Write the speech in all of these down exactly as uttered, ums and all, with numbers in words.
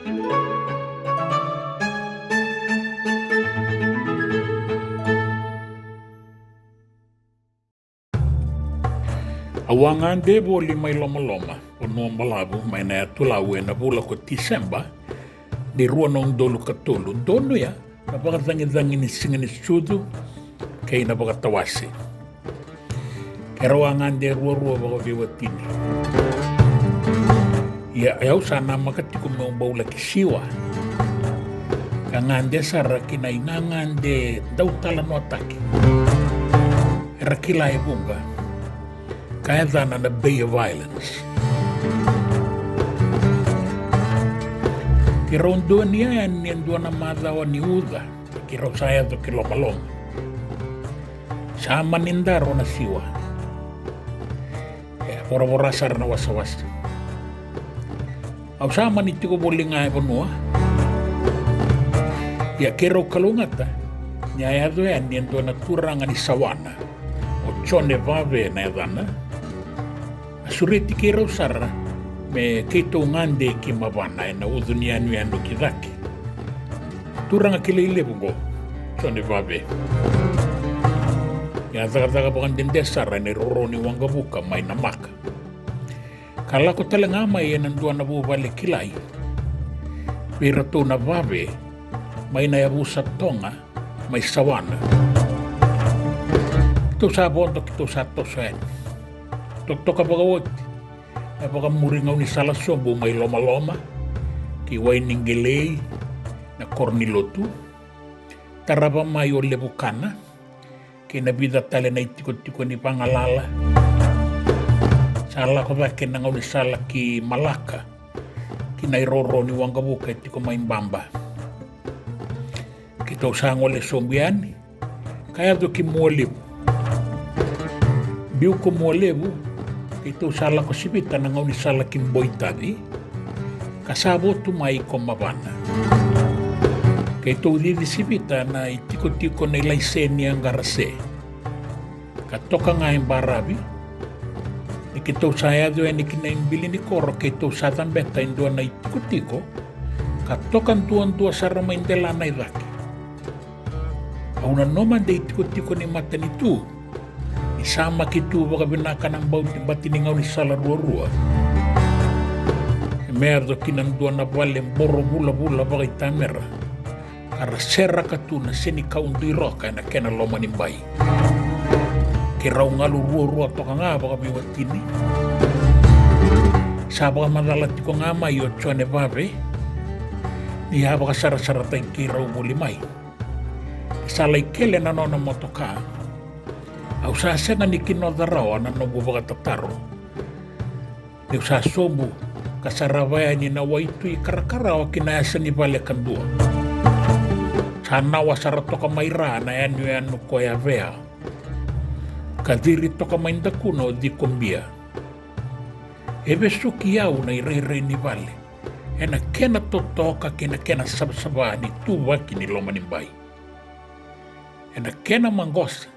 Au a gade voli mai Lomaloma, Vanua Balavu, mai na Yatu Lau ena vula ko Tiseba ni rua na udolu ka tolu. Donuya na vakacagicagi ni Siga ni Sucu kei na vakatawase. Keirau a gade ruarua vakaveiwatini. Ia, e au sa namaka tiko meu bau laki siwa ka gade sara ki na igagade dautalanoataki era kila e vuqa, ka yacana na Bay of Islands. Keirau dua ni a yani e dua na macawa ni uca, keirau sa yaco ki Lomaloma. Sa mani daro na siwa. E voravora sara na wasawasa. Au sa mani tiko voli ga e vanua. Ia keirau kalougata ni a yaco yani e dua na turaga ni Sawana, o Jone Vave na yacana. A sureti keirau sara me keitou gade ki Mavana ena ucu ni yanuyanu ki cake. Turaga kilai levu qo, Jone Vave. Ia cakacaka vakadede sara ena iroro ni waqavuka mai Namaka, ka lako tale ga mai ena dua na vuvale kilai vei iratou na Vave mai na yavusa Toga mai Sawana. Keitou sa vodo, keitou sa toso yani. Tokatoka vakaoti na vakamuri gaunisala sobu mai Lomaloma ki Wainiqelei, na koro ni lotu, tarava mai o Levukana kei na vica tale na itikotiko ni vagalala. Sa lako cake na gaunisala ki Malaka, ki na iroro ni waqavuka e tiko mai Baba. Keitou sa gole sobu yani ka yaco ki Mualevu. Biu ko Mualevu, keitou sa lako sivita na gaunisala ki Boitaci, ka sa votu mai ko Mavana. Keitou cici sivita na itikotiko na ilaiseni a qarase, ka toka ga e baravi. Ni keitou sa yaco yani ki na ibili ni koro, keitou sa cabeta e dua na itikotiko ka toka duadua sara mai delana i cake. Au nanuma de itikotiko ni matanitu ni sa maki tu vakavinaka na bauti bati ni gaunisala ruarua, me yaco ki na dua na vale boro vulavula vakaitamera, ka ra seraka tu na senikau duiroka ena kena loma ni bai. Keirau galu ruarua toka ga vakaveiwatini. Sa vakamacala tiko ga mai o Jone Vave ni a vakasarasarataki keirau voli mai. Sa lai kele na nona motoka. Au sa sega ni kinoca rawa na noqu vakatataro. Niu sa sobu ka sarava yani na waitui karakarawa ki na yasa ni vale kadua. Sa nawa sara toka mai ra na yanuyanu ko Yavea, ka ciri toka mai dakuna o Cikobia. E vesuki au na irairai ni vale ena kena totoka kei na kena savasava ni tuvaki ni loma ni bai. Ena kena maqosa,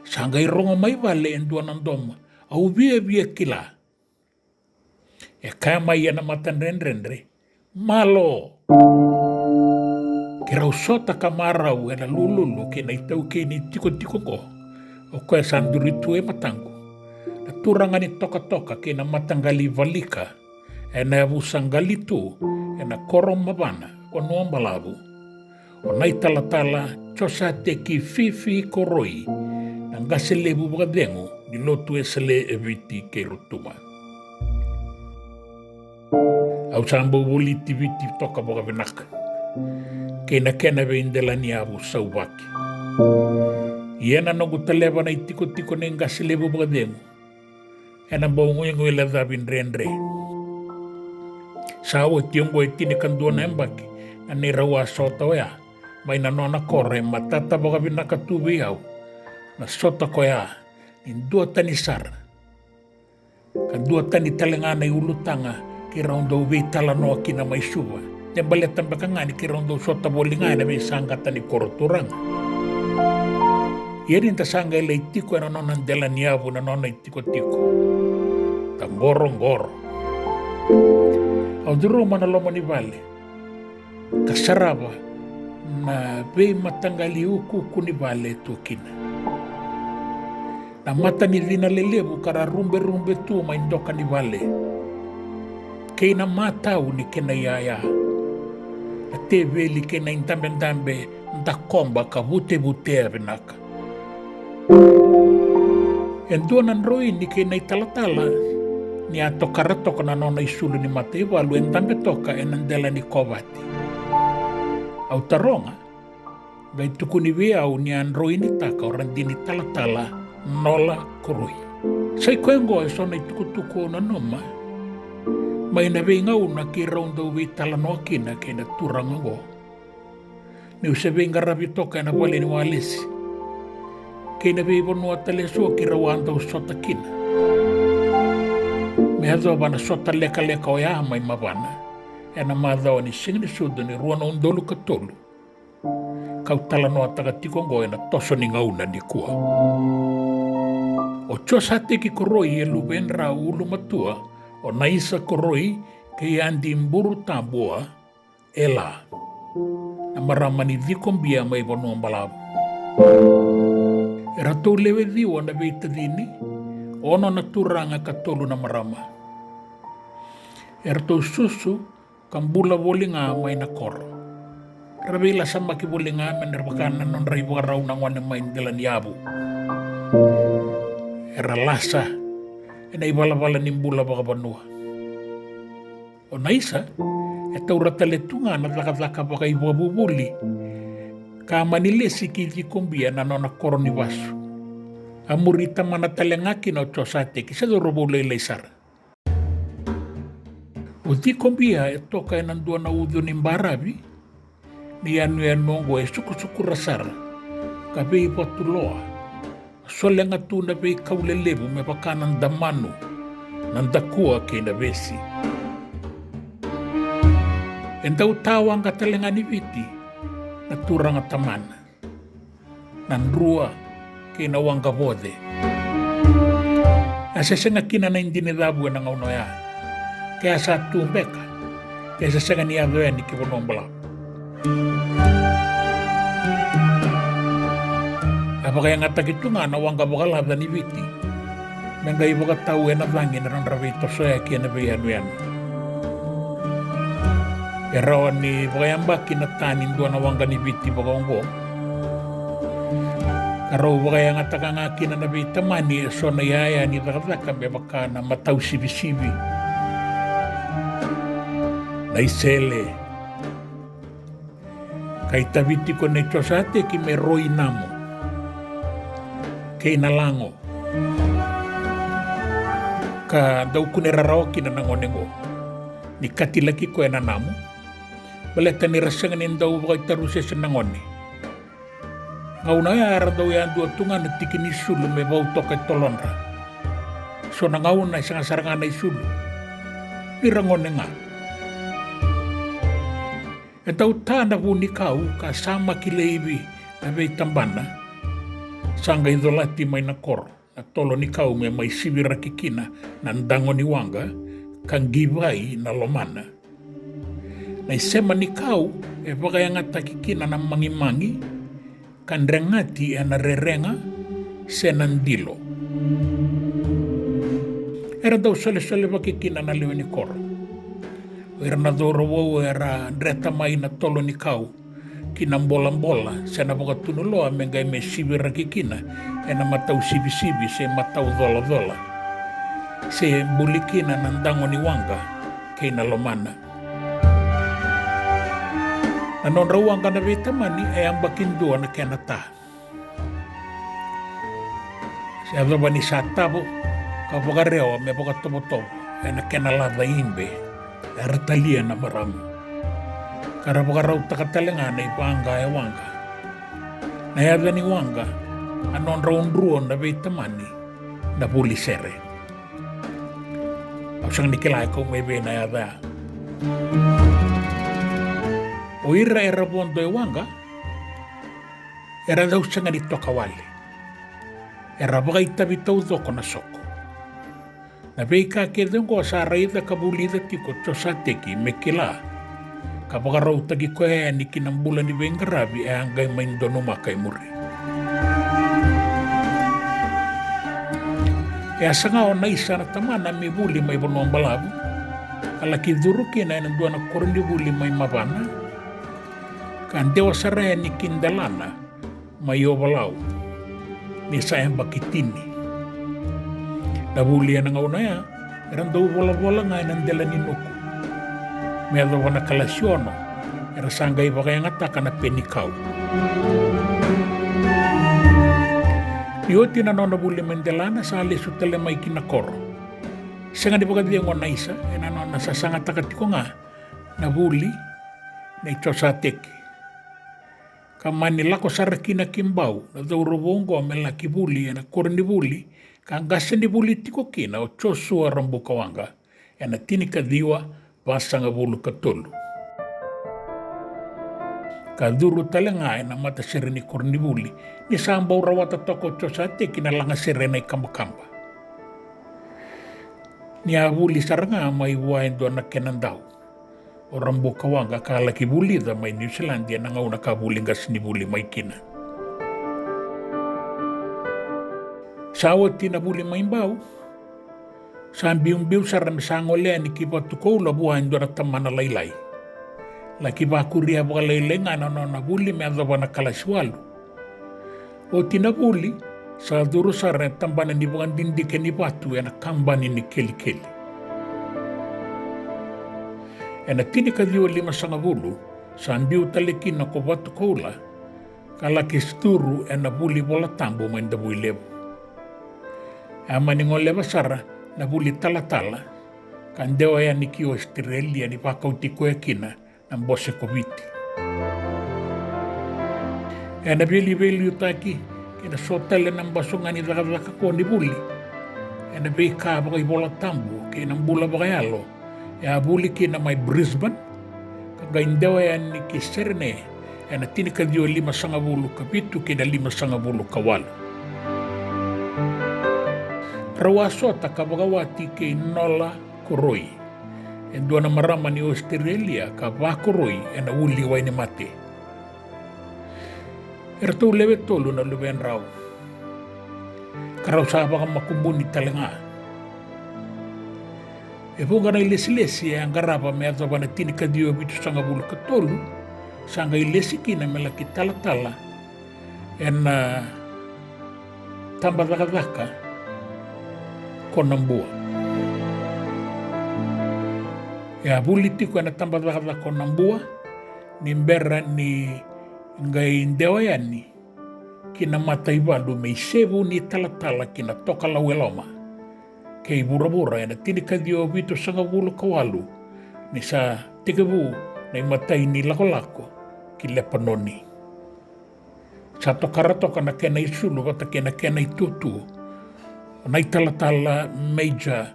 sa qai rogo mai vale e dua na domo au viavia kila. E kaya mai ena matadredredre, "Malo!" Keirau sota ka marau ena lululu kei na itaukei ni tikotiko oqo, o koya sa duri tu e mataqu, na turaga ni tokatoka kei na mataqali valika ena yavusa Qalitu, ena koro Mavana, Vanua Balavu, o Naitalatala Josateki Fifi Koroi, na qase levu vakacegu ni lotu Wesele e Viti kei Rotuma. Au sa bau voliti Viti toka vakavinaka kei na kena veidelaniyavu sauvaki. Ia na noqu taleva na itikotiko ni qase levu vakacegu, ena bau guiguilecavi dredre. Sa oti oqo e tinikadua na yabaki na neirau a sota oya mai na nona koro, e matata vakavinaka tu vei au na sota koya ni duatani sara, ka duatani tale ga na iulutaga keirau dau veitalanoa kina mai Suva, de baleta beka ga ni keirau dau sota voli ga ena veisaqata ni koro turaga. Ia ni da sa qai lai tiko ena nona delaniyavu na nona itikotiko, da qoroqoro. Au curuma na loma ni vale ka sarava na veimataqali ukuuku ni vale e tu kina. Na matanicina lelevu ka ra ruberube tu mai doka ni vale, kei na matau ni kena iyaya, na teveli kei na idabedabe dakoba ka vutevutea vinaka. E dua na droini kei na italatala ni a tokara toka na nona isulu ni mataivalu e dabe toka ena dela ni kovati. Au taroga, qai tukuni vei au ni a droinitaka o radini talatala Nola Koroi. Sa i koya oqo e so na itukutuku au nanuma mai na veigauna keirau dau veitalanoa kina kei na turaga oqo, niu se veiqaravi toka ena vale ni walesi kei na veivanua tale eso keirau a dau sota kina, me yacova na sota lekaleka oya mai Mavana ena macawa ni Siga ni Sucu ni rua na udolu ka tolu, kau talanoataka tiko oqo ena toso ni gauna nikua. O Josateki Koroi e luvedrau ulumatua o Naisa Koroi kei Adi Burutabua, e la, na marama ni Cikobia mai Vanuabalavu. Eratou lewe ciwa na veitacini, ono na turaga ka tolu na marama. Eratou susu ka bula voli ga mai na koro. Ra veilasamaki voli ga me ra vaka na nodra ivakarau na gone mai dela ni yavu. Era lasa ena ivalavala ni bula vakavanua. O Naisa e taura tale tu ga na cakacaka vakaivakavuvuli ka mani lesi ki Cikobia na nona koro ni vasu. A muri tamana tale ga kina o Josateki, se cauravou lailai sara. O Cikobia e toka ena dua na ucu ni baravi ni yanuyanu oqo e sukusukura sara ka veivatuloa, solega tu na veikau lelevu me vaka na damanu, na dakua kei na vesi. E dau tawaqa tale ga ni Viti na turaga tamana, na Drua kei na Waqa Voce. A se sega kina na idini cavu ena gauna oya, ke a sa tu beka, ke se sega ni yaco yani ki Vanuabalavu. A vakayagataki tu ga na waqa vakalaca ni Viti me qai vakatau ena cagi na nodra veitosoyaki ena veiyanuyanu. E rawa ni vakayabaki na ta ni dua na waqa ni Viti vakaoqo, ka rau vakayagataka ga kina na veitamani e so na iyaya ni cakacaka me vaka na matau sivisivi, na isele, ka itavi tiko nei Josateki me roi namu kei na lago, ka dau kune rarawa kina na gone oqo ni katilaki koya na namu, baleta ni ra sega ni dau vakaitarusese na gone. Gauna oya era dau yadua tu ga na tiki ni sulu me vau toka e tolodra. So na gauna e sega sara ga na isulu, ni ra gone ga. E dau ta na vunikau ka samaki laivi na veitabana, sa qai colati mai na koro na tolo ni kau me mai siviraki kina na dago ni waqa ka qivai na lomana. Na isema ni kau e vakayagataki kina na magimagi ka dregati ena rerega se na dilo. Era dau solesolevaki kina na lewe ni koro. O ira na cauravou era dreta mai na tolo ni kau ki na bolabola se na vakatunuloa me qai me siviraki kina ena matau sivisivi se matau colacola, se buli kina na dago ni waqa kei na lomana. Na nodra waqa na veitamani e yabaki dua na kena ta. Se yacova ni sa tavo ka vakarewa me vakatovotovo ena kena laca ibe, era talia na marama ka ra vakarautaka tale ga na ivaqa e waqa. Na yaca ni waqa a nodra udrua na veitamani na vuli sere. Au sega ni kila e kau mai vei na yaca ya. O ira era vodo e waqa era dau sega ni toka wale. Era vakaitavi taucoko na soko. Na veika kece oqo sa raica ka vulica tiko o Josateki me kila, ka vakarautaki koya yani ki na bula ni veiqaravi e a qai mai donumaka e muri. E a saga o Naisa na tamana me vuli mai Vanua Balavu, ka laki curu kina ena dua na koronivuli mai Mavana, ka dewa sara yani ki delana mai Ovalau, ni sa yabaki tini. Na vuli ena gauna oya era dau volavola ga ena dela ni nuku. Me yacova na kalasi ono, era sa qai vakayagataka na penikau. Ni oti na nona vuli mai delana, sa lesu tale mai ki na koro. Sega ni vakacegu o Naisa ena nona sasagataka tiko ga na vuli nei Josateki, ka mani lako sara kina ki Bau na cauravou oqo me laki vuli ena koronivuli ka qasenivuli tiko kina o Josua Rabukawaqa ena tinikaciwa vasagavulu ka tolu. Ka curu tale ga ena matasere ni koronivuli ni sa bau rawata toka o Josateki na lagasere ena ikabakaba. Ni a vuli sara ga mai vua e dua na kena dau o Rabukawaqa ka laki vulica mai Niusiladi ena gauna ka vuli qasenivuli mai kina. Sa oti na vuli mai Bau, sa biubiu sara me sa gole yani ki Vatukoula vua e dua na tamana lailai. Laki vakuria vakalailai ga na nona vuli me yacova na kalasi walu. Oti na vuli, sa curu sara e tabana ni vakadidike ni vatu ena kabani ni kelikeli. Ena tinikaciwa limasagavulu, sa biu tale kina ko Vatukoula, ka laki curu ena vuli Vola Tabu mai Davuilevu. E a mani goleva sara na vuli talatala, ka dewa yani ki Ositerelia ni vakauti koya kina na bose ko Viti. Ena veiliutaki kei na so tale na basoga ni cakacaka ko ni vuli ena veika vakaivolatabu kei na bula vakayalo, e a vuli kina mai Brisbane, ka qai dewa yani ki Serene ena tinikaciwa limasagavulu ka vitu kei na limasagavulu ka walu. Rau a sota ka vakawati kei Nola Koroi, e dua na marama ni Ositerelia ka vakoroi ena uli wainimate. Eratou lewe tolu na luvedrau, ka rau sa vakamakubuni tale ga. E vuqa na ilesilesi e a qarava me yacova na tinikaciwa vitusagavulu ka tolu, sa qai lesi kina me laki talatala ena tabacakacaka ko Nabua. E a vuli tiko ena tabacakacaka ko Nabua ni bera ni qai dewa yani ki na mataivalu me isevu ni talatala ki na Tokalau e Loma kei vuravura ena tinikaciwa vitusagavulu ka walu, ni sa tekivu na imatai ni lakolako ki Lepanoni. Sa tokara toka na kena isulu vata kei na kena itutu na italatala Major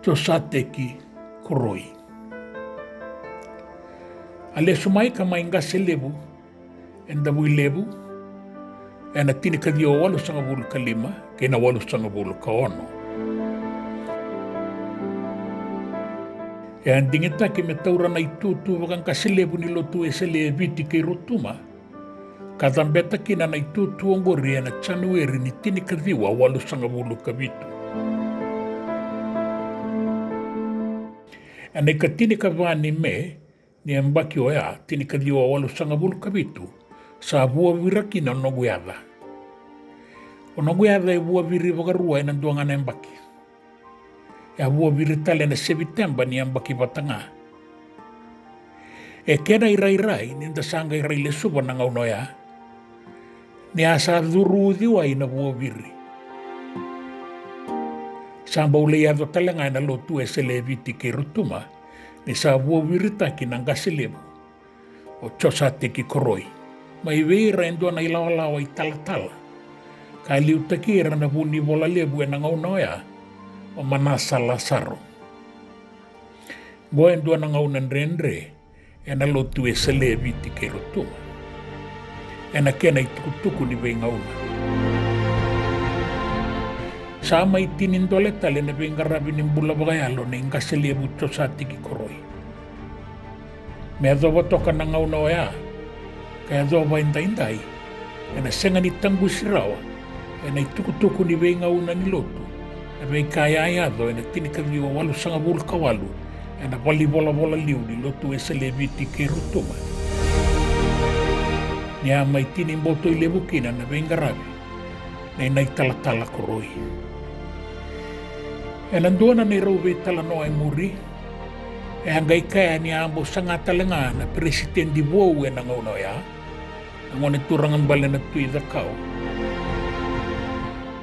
Josateki Koroi. A lesu mai ka mai qase levu e Davuilevu ena tinikaciwa walusagavulu ka lima kei na walusagavulu ka ono. E a digitaki me taura na itutu vakaqase levu ni lotu Wesele e Viti kei Rotuma, ka cabeta kina na itutu oqori ena Janueri ni tinikaciwa walusagavulu ka vitu. Ena ikatinikava ni Me ni yabaki oya, tinikaciwa walusagavulu ka vitu, sa vuavira kina o noqu yaca. O noqu yaca e vuaviri vakarua ena dua ga na yabaki. E a vuaviri tale ena Seviteba ni yabaki vata ga. E kena irairai ni da sa qai rai lesuva na gauna oya, ni a sa curu uciwai na vuaviri. Sa bau lai yaco tale ga ena lotu Wesele e Viti kei Rotuma ni sa vuaviritaki na qase levu o Josateki Koroi mai vei ira e dua na ilawalawa italatala, ka liutaki ira na vunivola levu ena gauna oya o Manasa Lasaro. Oqo e dua na gauna dredre ena lotu Wesele e Viti kei Rotuma ena kena itukutuku ni veigauna. Sa mai tini dole tale na veiqaravi ni bula vakayalo nei Qase Levu Josateki Koroi. Me yacova toka na gauna oya ka yacova edaidai, ena sega ni taqusi rawa ena itukutuku ni veigauna ni lotu na veika a yaco ena tinikaciwa walusagavulu ka walu ena valenivolavola liu ni Lotu Wesele e Viti kei Rotuma. Ni a mai tini boto i levu kina na veiqaravi nei Naitalatala Koroi. Ena dua na neirau veitalanoa e muri, e a qai kaya ni a bau saga tale ga na peresitedi vou ena gauna oya, na gone turaga bale na Tui Cakau,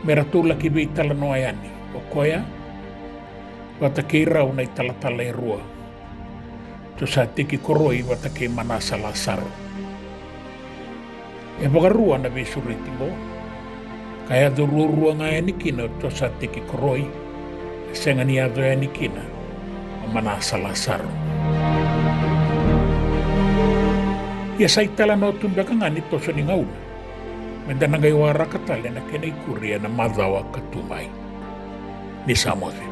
me ratou laki veitalanoa yani o koya vata kei rau na italatala e rua, Josateki Koroi vata kei Manasa Lasaro. E vakarua na veisureti qo, ka yaco ruarua ga yani kina o Josateki Koroi, e sega ni yaco yani kina o Manasa Lasaro. Ia sa italanoa tu beka ga ni toso ni gauna, me da na qai waraka tale na kena ikuri ena macawa ka tu mai. Ni sa moce.